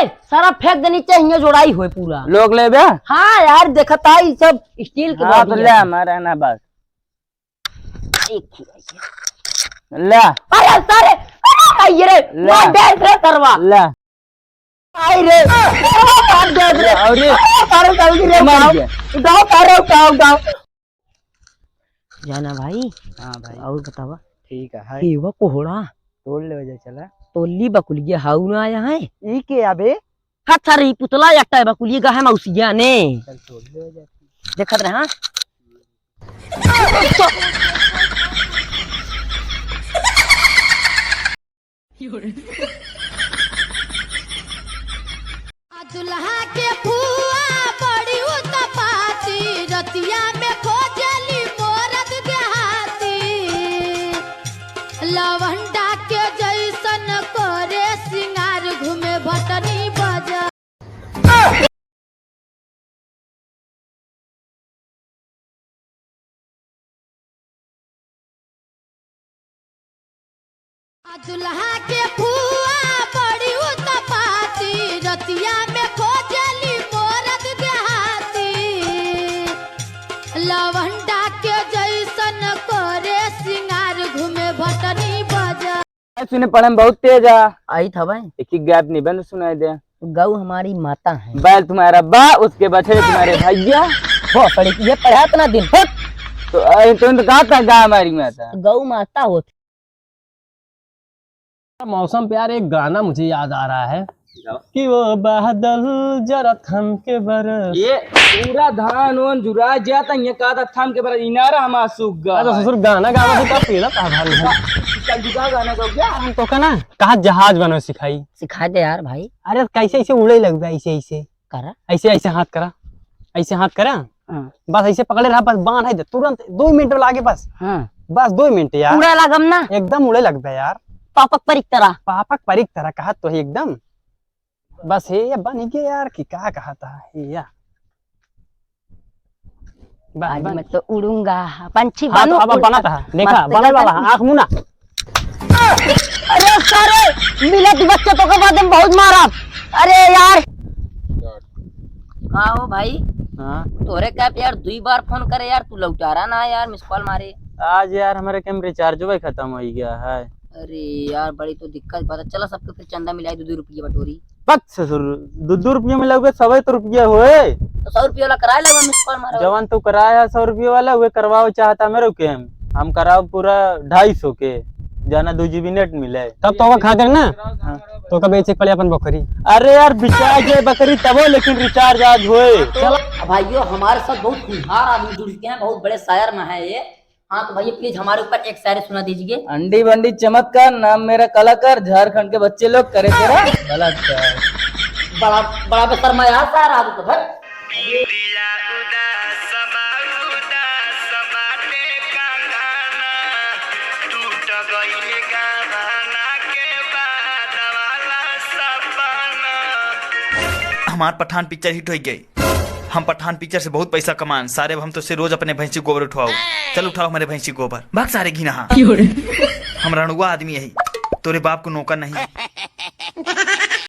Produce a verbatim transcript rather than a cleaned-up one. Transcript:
सारा फेंक देनी चाहिए, जोड़ाई होए पूरा। लोग लेबे? हाँ यार, देखता है, ई सब स्टील के हाँ, तो बाटी ले है। हमारा ना बस। एक ही है। ले। अरे सारे, अरे भाई रे, ले। मार दे रे सरवा। ले। आई रे, अरे मार दे रे। अरे। अरे सारे जल्दी रे, मार उठाओ। दिया। उठाओ सारे, उठाओ, उठाओ। जाना भाई। हाँ भाई। और बतावा। ठीक है, है। एवा कोहड़ा। तोड़ ले वजह चला। तोली बकुलिया हाउ ना आया है। ई के अबे? हथरी पुतला एकटा बकुलिया गा है मौसिया ने। चल तोड़ ले वजह। देखत रहे, हाँ? आ दुल्हा के फुआ बड़ी उत्पाती, रतिया में खोजली मोरद देहाती। लवंडा के जैसन करे सिंगार, घूमे भटनी बजा। आ दुल्हा के फुआ बड़ी उत्पाती, रतिया में खोजली मोरद देहाती। लवंडा के जैसन करे सिंगार, घूमे भटनी बजा। सुने पढ़े में बहुत तेज है। आई था भाई। एक ही गैप निबंध सुनाई दे। गौ हमारी माता है। बैल तुम्हारा बा, उसके बछड़े तुम्हारे भैया। भोसड़ी की ये पढ़ा इतना दिन, हट। तो, अरे, तुम तो कहा था गा हमारी माता। गौ माता होती। मौसम पे यार एक गाना मुझे याद आ रहा है गाओ। कि वो बादल जरा थम के बरस। ये पूरा धान ओन जुरा जाता, ये कहा था थम के बरस, इनारा हमारा सूख गया। अरे ससुर गाना गावा तो का पीला था भारी है। कल जुगा गाना गाओ क्या? हम तो का ना कहा जहाज बनो सिखाई। सिखा दे यार भाई। अरे कैसे ऐसे उड़े लगबे, ऐसे ऐसे। करा। ऐसे, ऐसे हाथ करा, ऐसे हाथ करा। हाँ। बस ऐसे पकड़े रहा, बस बांध है दे, तुरंत दो मिनट में लागे बस। हाँ। बस दो मिनट यार। उड़ा लागम ना। एकदम उड़े लगबे यार। पापक परिक तरह। पापक परिक तरह कहा तो है एकदम। बस हे या बन गया यार, कि का कहा था हे या। बन, आज बन। मैं तो उड़ूंगा, पंछी हाँ, तो बनू, अब उड़-, बना था, देखा, मस्त बनल वाला, एकदम। आँख मुना। अरे सारे, मिला तू बच्चा तो के बाद में बहुत मारा। अरे यार। का हो भाई? हाँ। तोरे का यार दुई बार फोन करे यार, तू लौटारा ना यार, मिस कॉल मारे। आज यार हमारे के में रिचार्ज भी खत्म हो गया है। अरे यार बड़ी तो दिक्कत बात है। चला सबके फिर चंदा मिलाई, दो दो रुपये बटोरी। पक ससुर, दो दो रुपया में लगबे, सौ तो रुपया होए। तो सौ रुपया वाला कराए लेबा, मिस कॉल मारो। जवन तू कराया है सौ रुपया वाला, उहे करवाओ चाहता मेरे के हम। हम कराओ पूरा ढाई सौ के, जाना दो जीबी नेट मिले। तब तो ओका खा देना। हाँ। तो कब बेचे पड़े अपन बकरी? अरे यार, बिचा जाए बकरी तबो, लेकिन रिचार्ज आज होए। तो भाइयों, हमारे साथ बहुत होनहार आदमी जुड़ चुके हैं, बहुत बड़े शायर में है ये। हाँ, तो भैया, प्लीज हमारे ऊपर एक शायरी सुना दीजिए। अंडी बंडी चमत्कार, नाम मेरा कलाकार, झारखंड के बच्चे लोग करे तेरा बलात्कार। बड़ा, बड़ा बेशर्मा यार, शायर आदमी तो भाई। हमार पठान पिक्चर हिट होइ गई। हम पठान पिक्चर से बहुत पैसा कमान। सारे, अब हम तो से रोज अपने भैंसी गोबर उठवाओ। चल उठाओ हमारे भैंसी गोबर। भाग सारे घिनहा। हम रणुआ आदमी यही, तोरे बाप को नौकर नहीं।